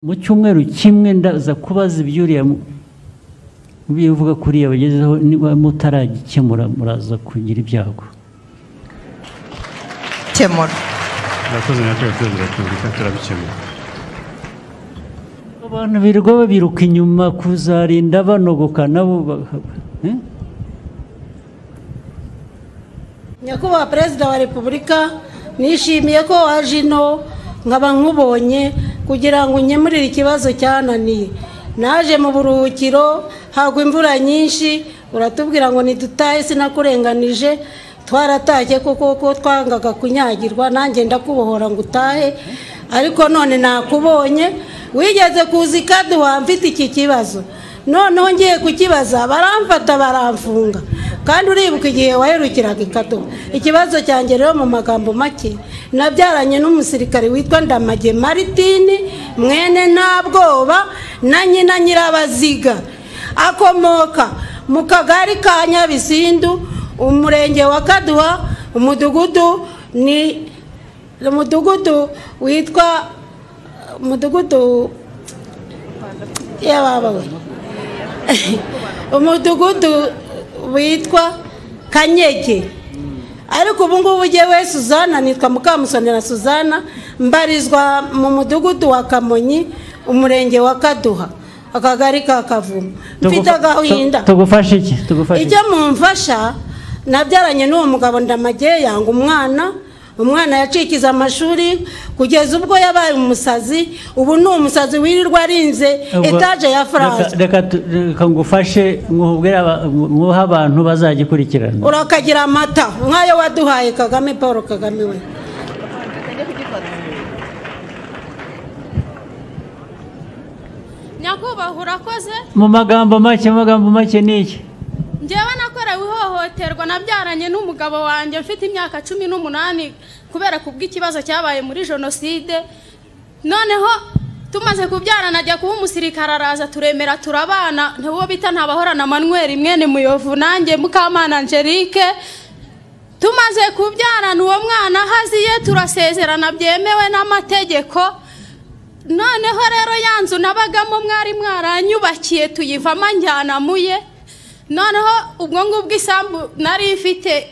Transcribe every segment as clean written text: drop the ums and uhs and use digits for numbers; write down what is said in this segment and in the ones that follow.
Mu cyumweru kimwe ndaza kubaza ibyuriya bivuga kuriya bagezeho, niba mutaragikemura muraza kugira ibyago. Kemura. Murakoze nyakubahwa Perezida wa Repubulika, turabikemura. Abantu birirwa babiruka inyuma kuzarinda banogoka nabo. Nyakubahwa Perezida wa Repubulika, nishimiye ko waje ino nkaba nkubonye kugira ngo unkemurire ikibazo cyananiye. Naje mu buruhukiro hagwa imvura nyinshi, uratubwira ngo nidutahe, sinakurenganije, twaratashye kuko ko twangaga kunyagirwa, nanjye ndakubohora ngo utahe, ariko none nakubonye. Wigeze kuza ikaduha mfite iki kibazo, noneho ngiye kukibaza baramfata baramfunga, kandi uribuka igihe waherukiraga ikaduha. Ikibazo cyanjye rero mu magambo make, nabyaranye n'umusirikare witwa Ndamage Maritini mwene Ntabwoba na nyina Nyirabaziga, akomoka mu kagari ka Nyabisindu, umurenge wa Kaduha, umudugudu ni umudugudu witwa umudugudu yababawe umudugudu witwa Kanyege. Ariko ubu ngubu jyewe Suzana nitwa Mukamusonera Suzana, mbarizwa mu mudugudu wa Kamonyi, umurenge wa Kaduha, akagari ka Kavumu. Mfite agahinda. Tugufashe iki? Tugufashe icyo mumfasha, nabyaranye n'uwo mugabo Ndamage, yanga umwana. Umwana yacikiza amashuri kugeza ubwo yabaye umusazi. Ubu ni umusazi wirirwa arinze etaje ya France. Reka ngufashe nkubwire abantu bazagikurikirana. Urakagira amata nk'ayo waduhaye Kagame, Paul Kagame we. Nyakubahwa urakoze. Mu magambo make, mu magambo make ni iki? Njyewe nakorewe ihohoterwa, nabyaranye n'umugabo wanjye mfite imyaka 18 kubera kubw'ikibazo cyabaye muri jenoside. Noneho tumaze kubyarana ajya kuba umusirikare, araza turemera turabana, ntiwo bita Ntabahorana Manuel mwene Muyovu, nanjye Mukamana Angelique. Tumaze kubyarana uwo mwana haziye turasezerana byemewe n'amategeko. Noneho rero yanzu nabagamo mwari mwaranyubakiye tuyivamo njyana muye. Noneho ubwo ngubwo isambu nari mfite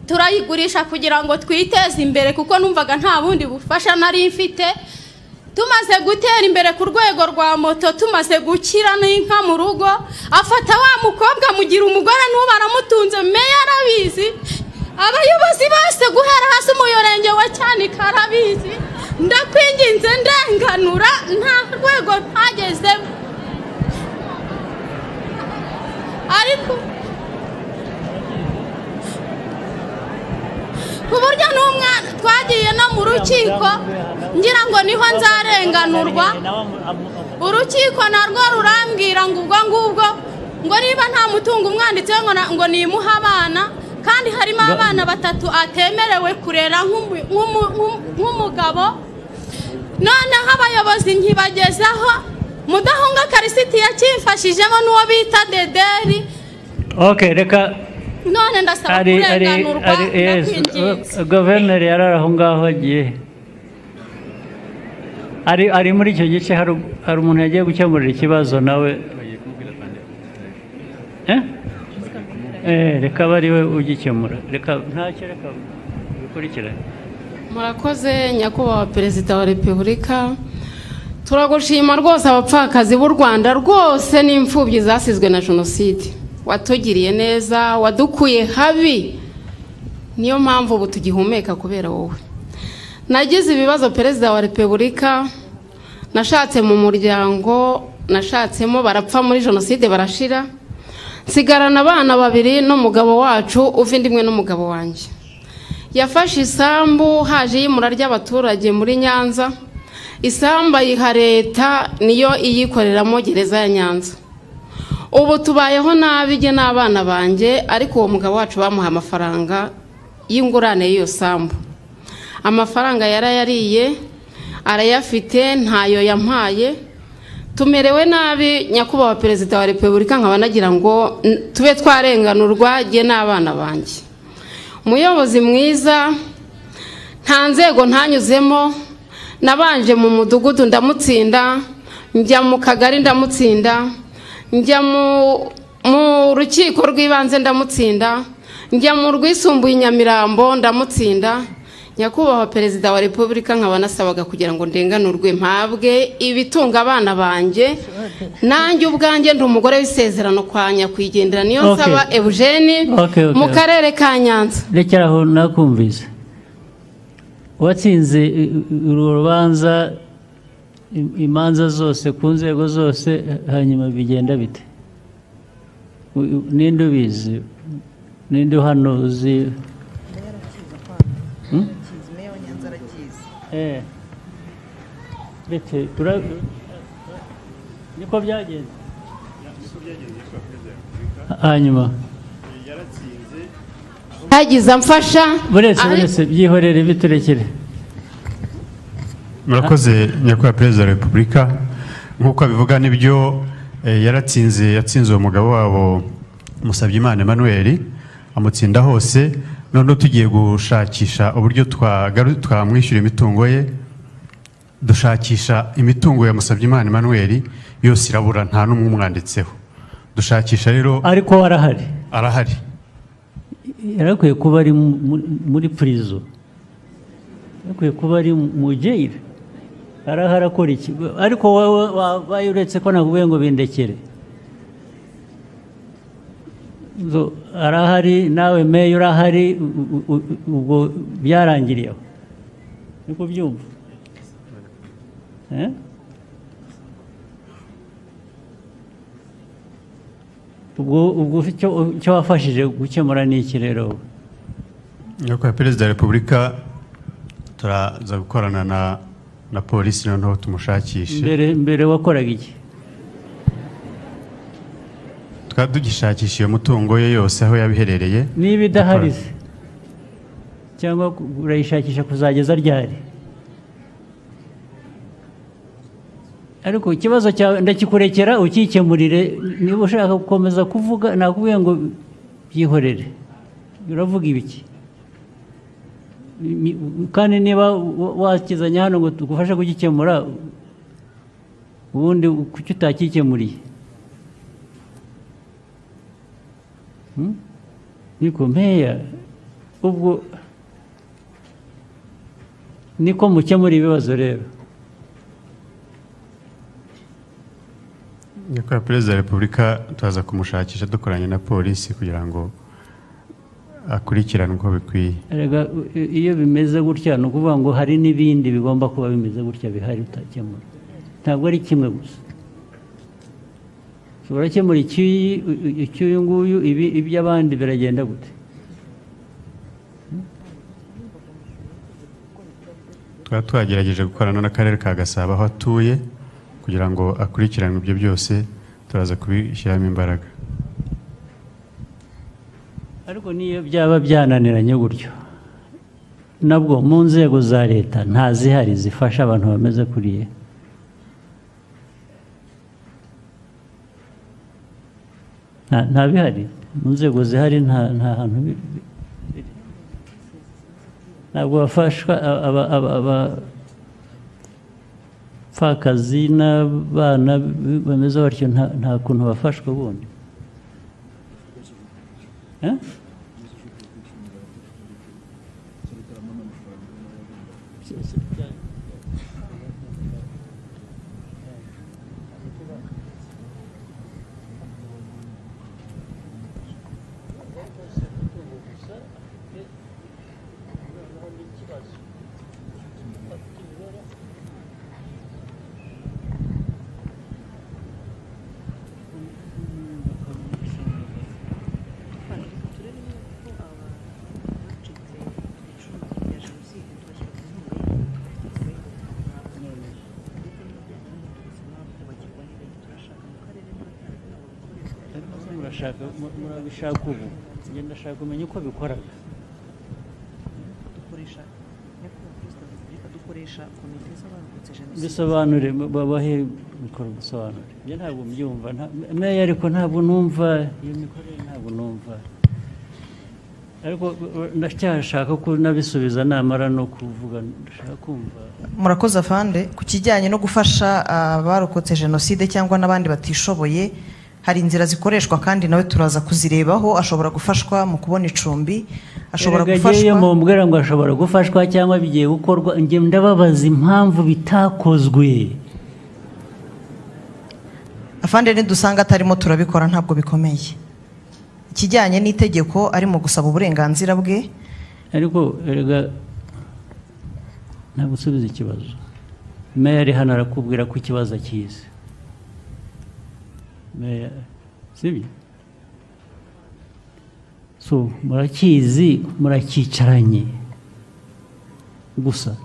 turayigurisha kugira ngo twiteze imbere, kuko numvaga nta bundi bufasha nari mfite. Tumaze gutera imbere ku rwego rwa moto, tumaze gukira n'inka mu rugo, afata wa mukobwa mugira umugore n'ubu aramutunze, meya arabizi, abayobozi bose guhera hasi umurenge wa Cyanika arabizi. Ndakwinginze ndenganura, nta rwego ntagezemo. Ariko ku buryo n'umwana twagiye no mu rukiko ngira ngo niho nzarenganurwa, urukiko narwo rurambwira ngo ubwo ngubwo ngo niba nta mutungo umwanditseho ngo nimuhe abana, kandi harimo abana batatu atemerewe kurera nk'umugabo. Noneho abayobozi nkibagezaho, Mudahunga Karisiti yakimfashijemo n'uwo bita Dederi. Okay, reka none ndasaba kurenganurwa, ndakwinginze. Guverineri yari aho ngaho agiye, ari muri icyo gice, hari umuntu yagiye gukemurira ikibazo nawe. Reka abe ari we ugikemura, reka ntacyo, reka bikurikirane. Murakoze nyakubahwa Perezida wa Repubulika, turagushima rwose. Abapfakazi b'u Rwanda rwose n'imfubyi zasizwe na jenoside, watugiriye neza, wadukuye habi, niyo mpamvu ubu tugihumeka kubera wowe. Nagize ibibazo Perezida wa Repubulika, nashatse mu muryango nashatsemo barapfa muri jenoside barashira, nsigarana abana babiri n'umugabo wacu uva indi imwe n'umugabo wanjye. Yafashe isambu haje yimura ry'abaturage muri Nyanza, isambu ayiha leta niyo iyikoreramo gereza ya Nyanza. Ubu tubayeho nabi jye n'abana banjye, ariko uwo mugabo wacu bamuha amafaranga y'ingurane y'iyo sambu. Amafaranga yarayariye, arayafite, ntayo yampaye. Tumerewe nabi nyakubahwa Perezida wa Repubulika, nkaba nagira ngo tube twarenganurwa jye n'abana banjye. Umuyobozi mwiza, nta nzego ntanyuzemo, Nabanje mu mudugudu ndamutsinda, njya mu kagari ndamutsinda, njya mu rukiko rw'ibanze ndamutsinda, njya mu rwisumbuye Nyamirambo ndamutsinda. Nyakubahwa Perezida wa Repubulika, nkaba nasabaga kugira ngo ndenganurwe mpabwe ibitunga abana banjye. Nanjye ubwanjye ndi umugore w'isezerano kwa nyakwigendera niyo nsaba Eugene mu karere ka Nyanza. Rekera aho nakumvise. Watsinze uru rubanza imanza zose ku nzego zose, hanyuma bigenda bite? Ninde ubizi? Ninde hano uzi? Bite niko byagenze? Hanyuma yagize amfasha buretse byihorere biturekere. Murakoze nyakubahwa Perezida wa Repubulika, nk'uko abivuga nibyo, yaratsinze, yatsinze uwo mugabo wabo Musabyimana Emmanuel, amutsinda hose. None tugiye gushakisha uburyo twamwishyura imitungo ye. Dushakisha imitungo ya Musabyimana Emmanuel yose irabura, nta n'umwe umwanditseho. Dushakisha rero, ariko arahari, arahari, yarakwiye kuba ari muri prison, yarakwiye kuba ari mu jail, arahari akora iki? Ariko wowe wabaye uretse ko nakubwiye ngo bindekere. Arahari, nawe meya urahari, ubwo byarangiriye aho, niko byumva? Ubwo icyo wafashije gukemura ni iki rero? Nyakubahwa Perezida wa Repubulika, turaza gukorana na polisi noneho tumushakishe. Mbere wakoraga iki? Twari tugishakisha iyo mutungo ye yose aho yabiherereye. Niba idahari se cyangwa urayishakisha kuzageza ryari? Ariko ikibazo cyawe ndakikurekera ukikemurire. Niba ushaka gukomeza kuvuga nakubwiye ngo byihorere. Uravuga ibiki? Kandi niba wakizanye hano ngo tugufashe kugikemura, ubundi kuki utakikemuriye? Niko meya, ubwo niko mukemura ibibazo rero? Nyakubahwa Perezida wa Repubulika, turaza kumushakisha dukoranye na polisi kugira ngo akurikiranwe uko bikwiye. Erega iyo bimeze gutya ni ukuvuga ngo hari n'ibindi bigomba kuba bimeze gutya bihari utakemura, ntabwo ari kimwe gusa. Urakemura icy'uyu nguyu, ibi iby'abandi biragenda gute? Twaba twagerageje gukorana n'akarere ka Gasabo aho atuye kugira ngo akurikiranwe ibyo byose, turaza kubishyiramo imbaraga. Ariko niyo byaba byananiranye gutyo, nabwo mu nzego za leta nta zihari zifasha abantu bameze kuriya. Nta bihari mu nzego zihari, nta hantu ntabwo bafashwa abapfakazi n'abana bameze batyo, nta kuntu bafashwa bundi. Murabishaka ubu, njye ndashaka kumenya uko bikoraga. Bisobanure, babahe mikoro bisobanure. Njye ntabwo mbyumva, meya, ariko ntabwo numva iyo mikorere, ntabwo numva. Ariko ndacyashaka ko nabisubiza namara no kuvuga, ndashaka kumva. Murakoze afande. Ku kijyanye no gufasha abarokotse jenoside cyangwa n'abandi batishoboye, hari inzira zikoreshwa kandi nawe turaza kuzirebaho. Ashobora gufashwa mu kubona icumbi, ashobora gufashwa. Iyo mumbwira ngo ashobora gufashwa cyangwa bigiye gukorwa, njye ndababaza impamvu bitakozwe. Afande, nidusanga atarimo turabikora, ntabwo bikomeye. Ikijyanye n'itegeko arimo gusaba uburenganzira bwe. Ariko erega ntabwo usubiza ikibazo. Meya ari hano arakubwira ko ikibazo akizi. Meya, sibyo? So murakizi, murakicaranye gusa.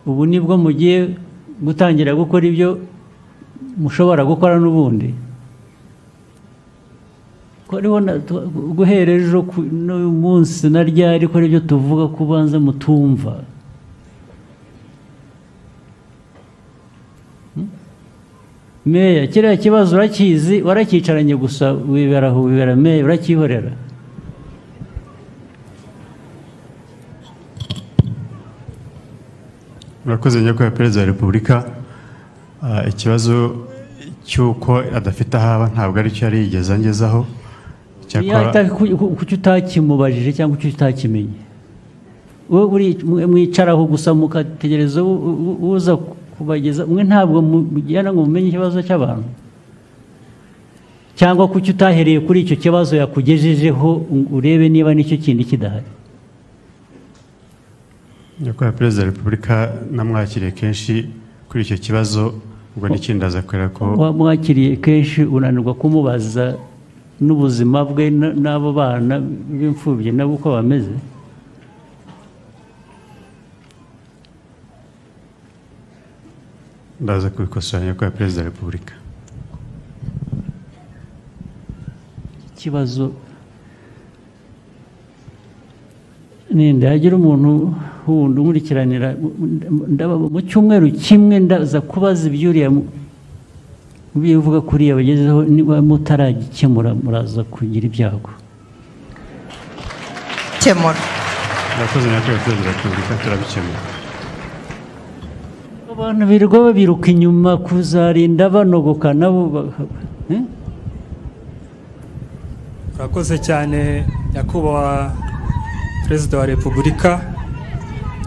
Ubu nibwo mugiye gutangira gukora ibyo mushobora gukora n'ubundi. Guhera ejo n'uyu munsi na ryari ko aribyo tuvuga kubanza mutumva. Meya, kiriya kibazo urakizi, warakicaranye gusa, wibera aho, wibera meya, urakihorera. Murakoze nyakubahwa Perezida wa Repubulika. Ikibazo cy'uko adafite ahaba ntabwo aricyo yari yigeze angezaho. Kuki utakimubajije cyangwa kuki utakimenye? Wowe mwicaraho gusa mukategereza uza kubageza, mwe ntabwo mugirana ngo mumenye ikibazo cy'abantu. Cyangwa kuki utahereye kuri icyo kibazo yakugejejeho urebe niba nicyo kindi kidahari? Nyakubahwa Perezida wa Repubulika, namwakiriye kenshi kuri icyo kibazo, ubwo n'ikindi aza kubera ko wamwakiriye kenshi unanirwa kumubaza n'ubuzima bwe n'abo bana b'imfubyi nabo uko bameze. Ndaza kubikosora nyakubahwa Perezida wa Repubulika. Ikibazo ninde hagira umuntu wundi umurikiranira mu cyumweru kimwe, ndaza kubaza ibyuriya bivuga kuriya bagezeho, niba mutaragikemura muraza kugira ibyago. Kemura. Murakoze nyakubahwa Perezida wa Repubulika, turabikemura. Abantu birirwa babiruka inyuma kuzarinda banogoka nabo. Murakoze cyane nyakubahwa Perezida wa Repubulika.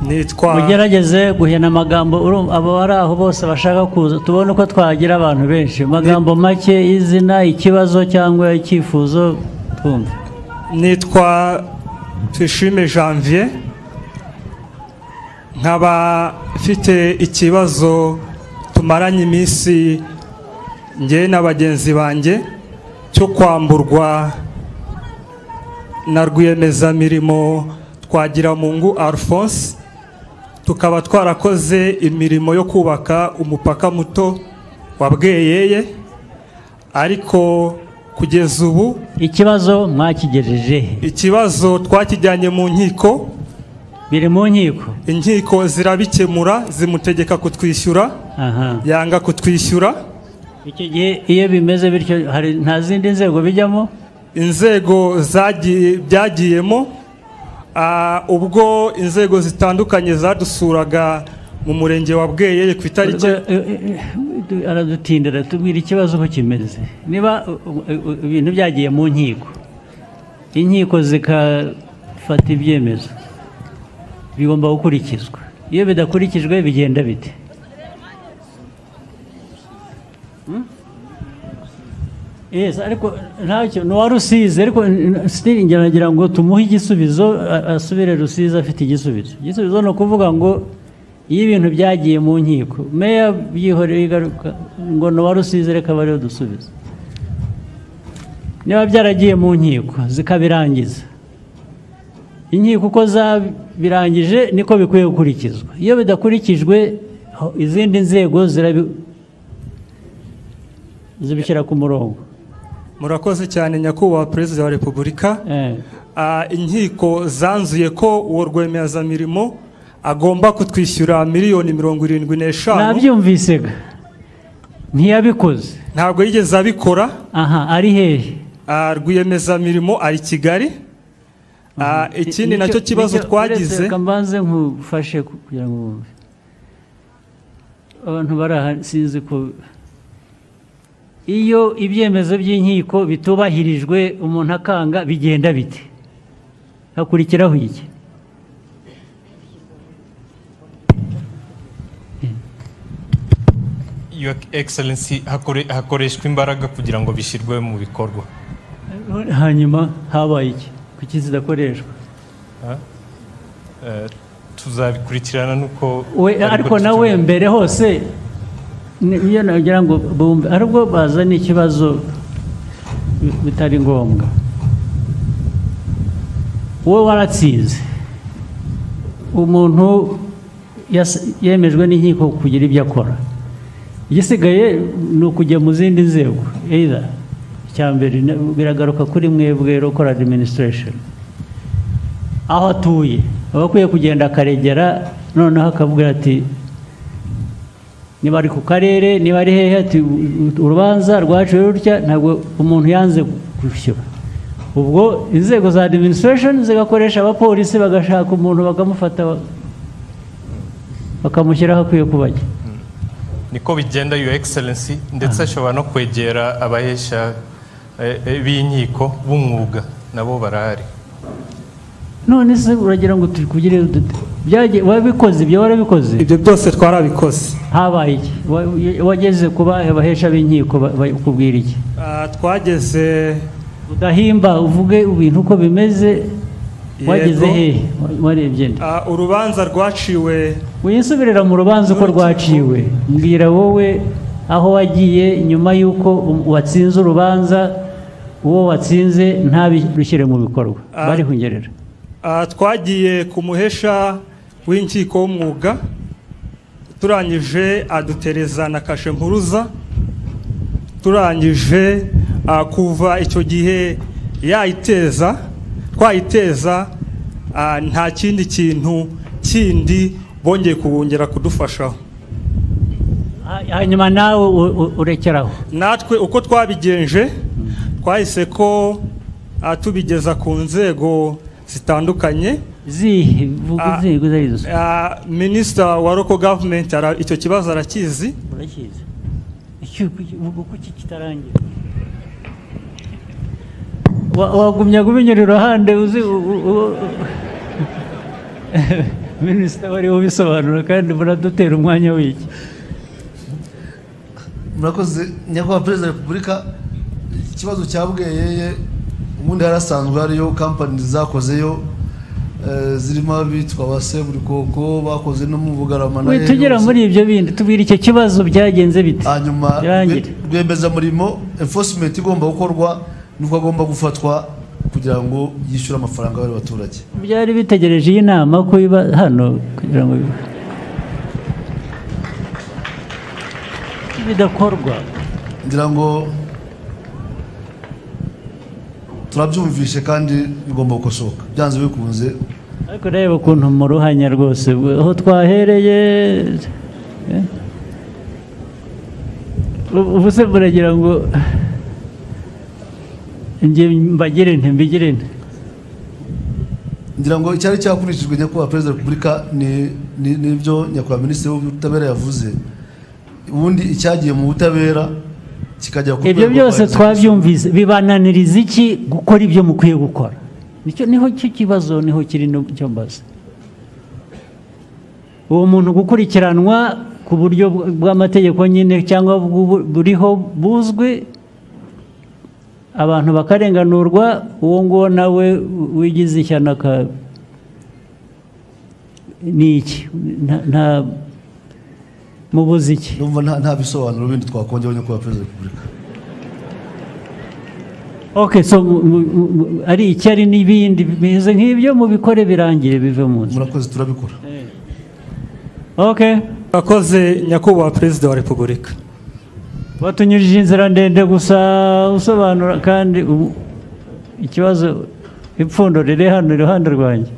Nitwa mugerageze guhena amagambo, abo bari aho bose bashaka kuza tubone uko twagira abantu benshi. Amagambo make, izina, ikibazo cyangwa icyifuzo twumva. Nitwa Tuyishime Janvier, nkaba mfite ikibazo tumaranye iminsi njye na bagenzi banjye cyo kwamburwa na rwiyemezamirimo Twagiramungu Alphonse. Tukaba twarakoze imirimo yo kubaka umupaka muto wa Bweyeye, ariko kugeza ubu ikibazo mwakigejeje. Ikibazo twakijyanye mu nkiko, biri mu nkiko, inkiko zirabikemura, zimutegeka kutwishyura. Yanga kutwishyura. Icyo gihe iyo bimeze bityo hari nta zindi nzego bijyamo? Inzego byagiyemo ubwo inzego zitandukanye zadusuraga mu murenge wa Bweyeye ku itariki. Aradutindira tubwira ikibazo ko kimeze. Niba ibintu byagiye mu nkiko, inkiko zikafata ibyemezo bigomba gukurikizwa. Iyo bidakurikijwe bigenda bite? Yes, ariko ntacyo no Rusizi, ariko still ngira ngo tumuhe igisubizo, asubire Rusizi afite igisubizo. Igisubizo no kuvuga ngo iyo ibintu byagiye mu nkiko, meya byihoreye igaruka ngo no Rusizi reka bari dusubize. Niba byaragiye mu nkiko zikabirangiza, inkiko uko zabirangije niko bikwiye gukurikizwa. Iyo bidakurikijwe izindi nzego zibishyira ku murongo. Murakoze cyane nyakubahwa Perezida wa Repubulika. Inkiko zanzuye ko uwo rwiyemezamirimo agomba kutwishyura 75 miliyoni. Nabyumvisega. Ntiyabikoze. Ntabwo yigeze abikora. Aha, ari hehe? Rwiyemezamirimo ari Kigali. Ikindi nacyo kibazo twagize, reka mbanze nkufashe kugira ngo wumve. Abantu bari aha sinzi ko iyo ibyemezo by'inkiko bitubahirijwe umuntu akanga bigenda bite, hakurikiraho iki? Your Excellency, hakoreshwa imbaraga kugira ngo bishyirwe mu bikorwa. Hanyuma habaye iki? Kuki zidakoreshwa? Tuzabikurikirana nuko ariko nawe mbere hose niyo nagira ngo bumve aribwo bazana ikibazo bitari ngombwa. Wowe waratsinze, umuntu yemejwe n'inkiko kugira ibyo akora, igisigaye ni ukujya mu zindi nzego. Either icya mbere biragaruka kuri mwebwe local administration, aho atuye aba akwiye kugenda akaregera, noneho akavuga ati niba ari ku karere, niba ari hehe, ati urubanza rwaciwe rutya, ntabwo umuntu yanze kwishyura. Ubwo inzego za administration zigakoresha abapolisi bagashaka umuntu bakamufata bakamushyiraho akwiye kubajya. Niko bigenda Your Excellency, ndetse ashobora no kwegera abahesha b'inkiko b'umwuga nabo barahari. None se uragira ngo tukugire wabikoze ibyo warabikoze? Ibyo byose twarabikoze. Habaye iki? Wageze ku bahesha b'inkiko bakubwira iki? Twageze udahimba uvuge ibintu uko bimeze. Wageze hehe? Warebye nde? Urubanza rwaciwe. Wisubirira mu rubanza uko rwaciwe. Mbwira wowe aho wagiye nyuma y'uko watsinze urubanza, uwo watsinze ntabishyire mu bikorwa. Barihungerera. Twagiye ku muhesha w'inkiko w'umwuga, turangije adutereza na kashe mpuruza, turangije kuva icyo gihe yayiteza twayiteza, nta kindi kintu kindi bongeye kubongera kudufashaho. Hanyuma nawe urekeraho. Natwe uko twabigenje twahise ko tubigeza ku nzego zitandukanye. Zihe? Vuga inzego zarizo. Minister wa local government icyo kibazo arakizi. Urakizi. Uko kitarangira wagumya kubinyura iruhande uzi minisita wari ubisobanura kandi muradutera umwanya w'iki. Murakoze nyakubahwa Perezida wa Repubulika. Ikibazo cya Bweyeye ubundi harasanzwe hariyo kampani zakozeyo zirimo abitwa ba Seburikoko bakoze no mu Bugarama. Tugera muri ibyo bindi tubwira icyo kibazo byagenze bite. Hanyuma rwiyemezamirimo enforcement igomba gukorwa nuko agomba gufatwa kugira ngo yishyure amafaranga y'abaturage. Byari bitegereje iyi nama ko iba hano kugira ngo bidakorwa. Ngira ngo turabyumvishe kandi bigomba gukosoka byanze bikunze. Ariko reba ukuntu mu ruhanya rwose aho twahereye ubu se muragira ngo njye mbagire nte mbigire nte. Ngira ngo icyari cyakurikijwe nyakubahwa Perezida wa Repubulika ni nibyo nyakubahwa Minisitiri w'Ubutabera yavuze. Ubundi icyagiye mu butabera kikajya ku ibyo byose twabyumvise, bibananiriza iki gukora ibyo mukwiye gukora? Nicyo niho cyo kibazo, niho kiri cyo mbaza. Uwo muntu gukurikiranwa ku buryo bw'amategeko nyine cyangwa buriho buzwi, abantu bakarenganurwa, uwo nguwo nawe wigize ishyano ni iki? Nta mubuze iki? Ndumva nta bisobanuro bindi twakongeraho nyakubahwa Perezida wa Repubulika. Okay, so ari icyari n'ibindi bimeze nk'ibyo mubikore birangire bive mu nzira. Murakoze, turabikora. Okay. Murakoze nyakubahwa Perezida wa Repubulika. Watunyujije inzira ndende gusa usobanura, kandi ikibazo ipfundo riri hano iruhande rwanjye.